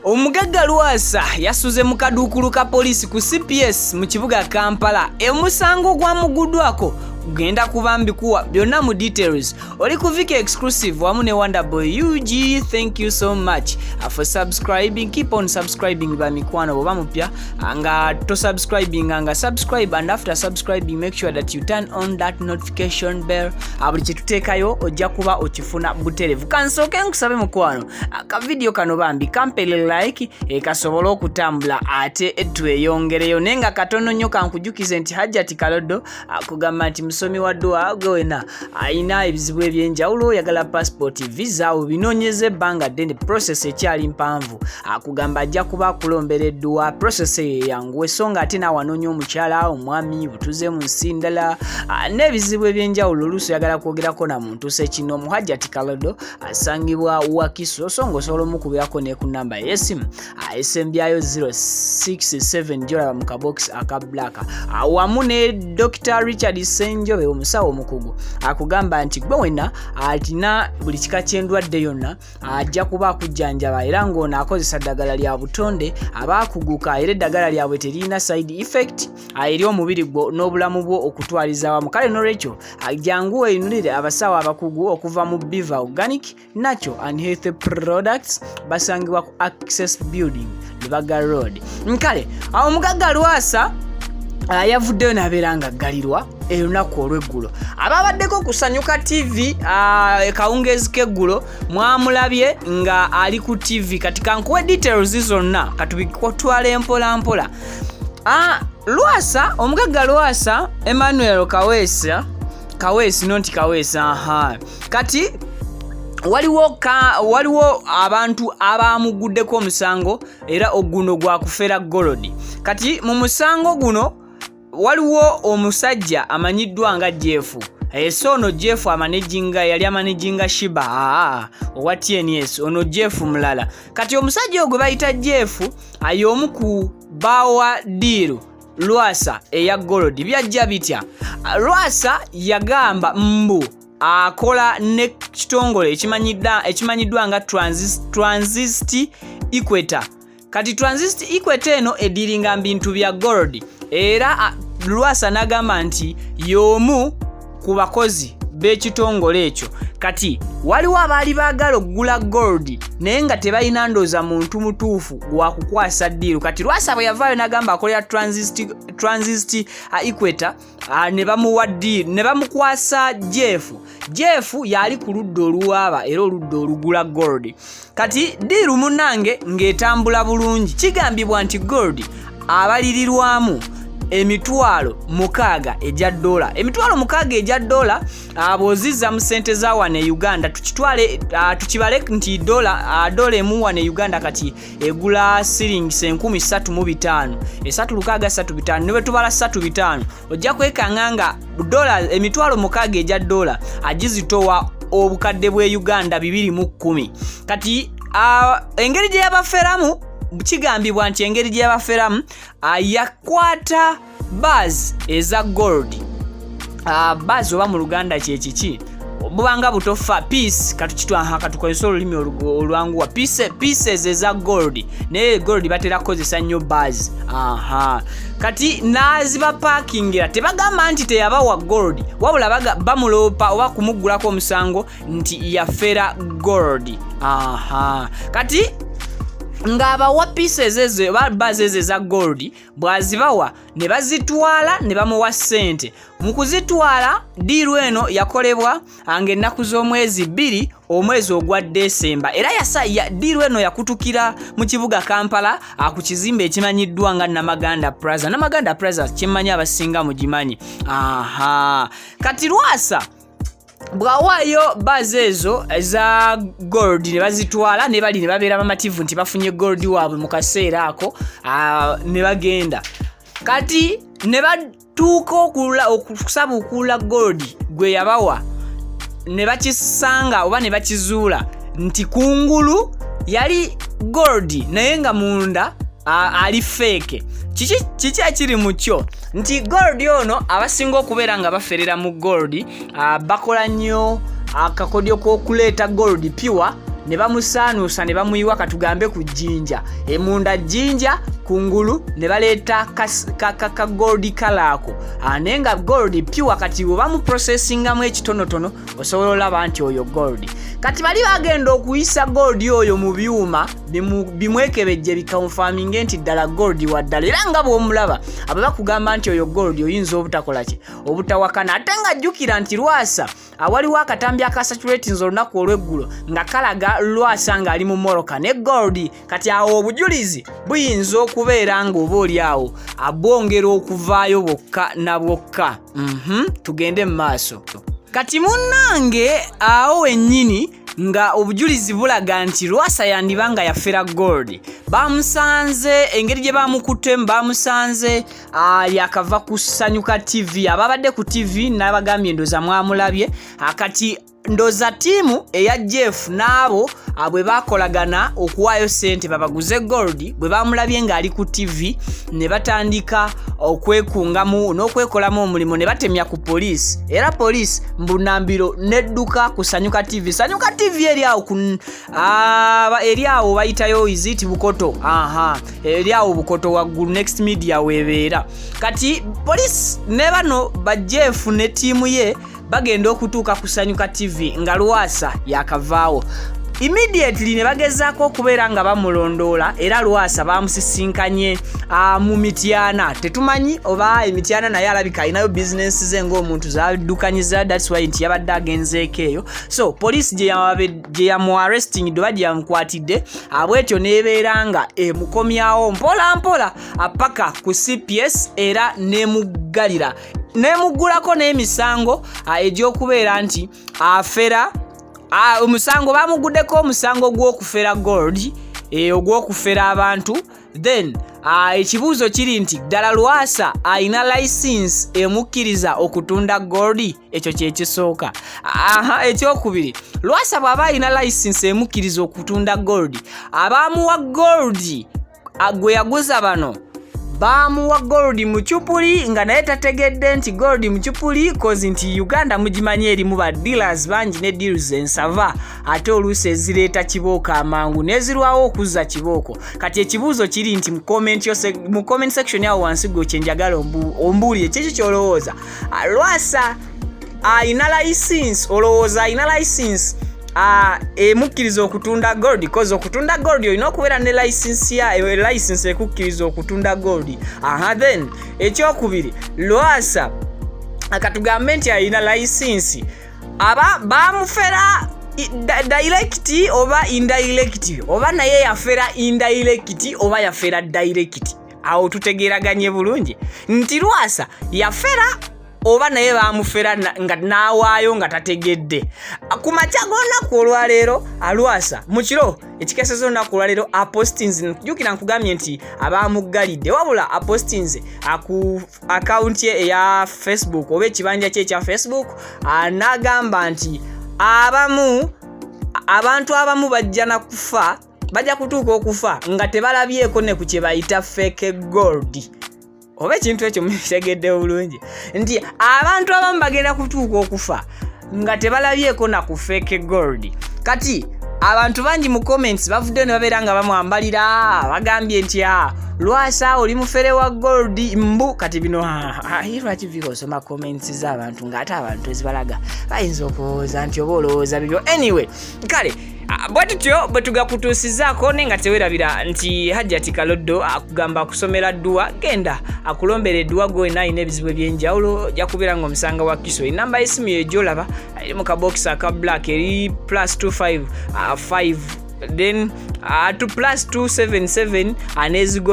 Omugagga Lwasa yasuze mu kaduukulu ka poliisi ku CPS mu kibuga Kampala. Omusango gwamuguddwako genda kuba mbikuwa byonna mu details. Oli ku Viki Exclusive wamu ne Wonderboy UG. Thank you so much for subscribing. Keep on subscribing ba mikwano. Bw'oba mupya nga tosubscribing, nga subscribe, and after subscribing make sure that you turn on that notification bell. Buli kyetuteekayo ojja kuba okifuna buterevu. Kansooke nkusabe mukwano, ka video kano bambi kampere like, kasobole okutambula ate tweyongereyo, naye nga katono nnyo. Kankujukize nti Hajjati Kaloddo akugamba nti musomi wa dduwa. Gwe wena ayina ebizibu ebyenjawulo, oyagala passport, visa, obinoonyeza ebbanga ddene, process ekyali mpanvu, akugamba ajja kuba akulombera edduwa, process eyo eyanguwe. So nga ate naawe anoonya omukyala, omwami, butuze mu nsi ndala, n'ebizibu ebyenjawulo, oluusi oyagala kwogerako na muntu sekino, Muhajjati Kaloddo asangibwa Wakiso, so ng'osobola omukubirako ne ku namba ey'essimu esembyayo 067 gyolaba mu kabokisi aka black, wamu ne Dr Richard Senjobe, omusawo omukugu, akugamba nti gwe wenna alina buli kika ky'endwadde yonna ajja kuba akujjanjaba, era ng'ono akozesa ddagala lya butonde abaakuguka, era eddagala lyabwe teririna side effect eri omubiri gwo n'obulamu bwo okutwaliza awamu. Kale nolwekyo jangu weyinulire abasawo abakugu okuva mu Biva Organic Natural and Health Products, basangibwa ku Access Building, Lubaga Road. Nkale awo omugagga Lwasa yavuddeyo n'abeera nga aggalirwa olunaku olw'eggulo. Ababaddeko Kusanyuka TV kawungeezi k'eggulo mwamulabye nga ali ku TV. Kati kankuwe details zonna, katubikutwala mpola mpola. Lwasa, omugagga Lwasa Emmanuel Kaweesa, Kaweesi nonti Kaweesa, aha. Kati waliwo abantu abamuguddeko omusango, era oguno gwakufera gold. Kati mu musango guno waliwo omusajja amanyiddwa nga Jeff. So ono Jeff amanaginga, yali amanaginga Shiba owa TNS. Ono Jeff mulala. Kati omusajja ogwe bayita Jeff y'omu ku bawa deal Lwasa eya gold. Byajja bitya? Lwasa yagamba mbu akola ne kitongole ekimanyiddwa nga Transit Equator. Kati Transit Equator eno ediringa bintu bya gold, era Lwasa n'agamba nti y'omu ku bakozi b'ekitongole ekyo. Kati waliwo abaali baagala okugula gold naye nga tebalina ndooza muntu mutuufu wakukwasa deal. Kati Lwasa bwe yavaayo n'agamba akolera Transit Equator, ne bamuwa deal ne bamukwasa Jeff. Jeff yali ku ludda oluwaaba era oludda olugula gold. Kati deal munnange ng'etambula bulungi. Kigambibwa nti gold abalirirwamu 60,000 egya dola. 60,000 egya dola bw'ozizza mu ssente za wano e Uganda, tukitwale, tukibale nti dola emu wano e Uganda kati egula siringis 3500, esatu lukaaga ssatu bitaano. Ne bwe tubala ssatu bitaano, ojja kwekanga nga dola 60,000 egya dola agizitowa obukadde bw'e Uganda 210. Kati engeri gye yabaferamu, kigambibwa nti engeri gye yabaferamu, yakwata bars eza gold. Bars oba mu Luganda kyekiki? Bubanga butofa piece, katukitwaha, katukozesa olulimi olwanguwa, pieces eza gold, naye gold batera kukozesa nnyo bars. Aha, kati n'azibapakingira. Tebagamba nti teyabawa gold, wabula bamuloopa oba kumuggulako omusango nti yafera gold. Aha, kati ng'abawa pieces ezo oba bars ezo eza gold, bw'azibawa ne bazitwala ne bamuwa ssente. Mu kuzitwala, deal eno yakolebwa ng'ennaku z'omwezi 2 omwezi ogwa Desemba, era deal eno yakutukira mu kibuga Kampala ku kizimbe ekimanyiddwa nga Namaganda Plaza. Namaganda Plaza kyemmanyi abasinga mugimanyi. Aha, kati Lwasa bw'awaayo bars ezo eza gold ne bazitwala, ne bali ne babeera bamativu nti bafunye gold waabwe mu kaseera ako, ne bagenda. Kati ne batuuka okusabuukula gold gwe yabawa, ne bakisanga oba ne bakizuula nti kungulu yali gold, naye nga munda Ali fake. Kiki ekiri mu kyo nti gold ono, abasinga okubeera nga baferera mu gold bakola nnyo akakodyo k'okuleeta gold pure ne bamusaanuusa ne bamuyiwa, katugambe ku jjinja, emunda jjinja, kungulu ne baleeta ka gold kalaako, naye nga gold pure. Kati bwe bamuprocessingamu ekitonotono, osobola olaba nti oyo gold. Kati bali bagenda okuyisa gold oyo mu byuma bimwekebejje, biconfirminge nti ddala gold wa ddala. Era nga bw'omulaba, abo bakugamba nti oyo gold, oyinza obutakola ki, obutawakana. Ate nga jjukira nti Lwasa, awaliwo akatambi akacirculatinze olunaku olw'eggulo nga kalaga Lwasa ng'ali mu moroka ne gold. Kati awo obujulizi buyinza okubeera nga oba oli awo abwongera okuvaayo bwokka na bwokka. Tugende mu maaso. Kati munnange, awo wennyini nga obujulizi bulaga nti Lwasa yandiba nga yafera gold. Bamusanze, engeri gye bamukuttemu, bamusanze yakava ku Sanyuka TV. Ababadde ku TV n'abagambye, ndooza mwamulabye. Kati ndooza ttiimu eya Jeff n'abo bwe bakolagana okuwaayo ssente babaguze gold, bwe bamulabye ng'ali ku TV ne batandika okwekungamu n'okwekolamu omulimu ne batemya ku poliisi. Era poliisi mbunambiro nedduka ku Sanyuka TV. Sanyuka TV eri awo ku eri awo bayitayo iziti Bukoto, aha, eri awo Bukoto waggulu, Next Media webeera. Kati poliisi ne bano ba Jeff ne ttiimu ye bagenda okutuuka ku Sanyuka TV nga Lwasa yakavaawo. Immediately ne bagezaako okubeera nga bamulondoola, era Lwasa bamusisinkanye mu Mityana. Tetumanyi oba Emityana naye alabika alinayo bizinensi ze ng'omuntu zaddukanyiza, that's why nti yabadde agenzeeko eyo. So poliisi gye yamu arresting oba gye yamukwatidde bwetyo nebeera nga emukomyawo mpola mpola paka ku CPS, era nemuggalira, nemuggulako n'emisango egy'okubeera nti afera. Omusango bamuguddeko omusango gw'okufera gold, ogw'okufera abantu. Then ekibuuzo kiri nti ddala Lwasa alina license emukkiriza okutunda gold? Ekyo kyekisooka. Aha, ekyokubiri, Lwasa bw'aba alina license emukkiriza okutunda gold, abamuwa gold gwe yaguza bano bamuwa gold mu cupuli nga naye tategedde nti gold mu cupuli, 'cause nti Uganda mugimanyi erimu ba dealers bangi ne deals ensava, ate oluusi ezireeta kibooko amangu n'ezirwawo okuzza kibooko. Kati ekibuuzo kiri nti mu comment section awo wansi, gwe kyenjagala ombuulire kiki kyolowooza. Lwasa alina license? Olowooza alina license emukkiriza okutunda gold? 'Cause okutunda gold olina okubeera ne license ya license ekukkiriza okutunda gold. Aha, then ekyokubiri, Lwasa katugambe nti alina license, aba bamufera direct oba indirect, oba naye yafera indirect oba yafera direct? Awo tutegeeraganye bulungi nti Lwasa yafera oba naye bamufera nga n'awaayo nga tategedde. Ku makya g'olunaku olwaleero, Alwasa mu kiro ekikeeseza olunaku olwaleero apostinze, jjukira nkugambye nti abamuggalidde, wabula apostinze ku akawunti ye eya Facebook oba ekibanja kye ekya Facebook, n'agamba nti abamu, abantu abamu bajja na kufa, bajja kutuuka okufa nga tebalabyeko ne ku kye bayita fake gold. Oba ekintu ekyo mukitegedde bulungi nti abantu abamu bagenda kutuuka okufa nga tebalabyeko na ku fake gold. Kati abantu bangi mu comments bavuddeyo ne babeera nga bamwambalira, bagambye nti a Lwasa oli mufere wa gold mbu. Kati bino lwaki vika osoma comments z'abantu ng'ate abantu ezibalaga bayinza okulowooza nti oba olowooza bibyo? Anyway, kale bwe tutyo bwe tugakutuusizaako, naye nga tewerabira nti Hajjati Kaloddo akugamba akusomera dduwa, genda akulombera edduwa. Gwe wena alina ebizibu ebyenjawulo, ojja kubeera nga omusanga wa Kiso. Enamba y'essimu yegyolaba eri mu kabokisi aka black, eri plus 25 5, then 2 plus 277 anezigo.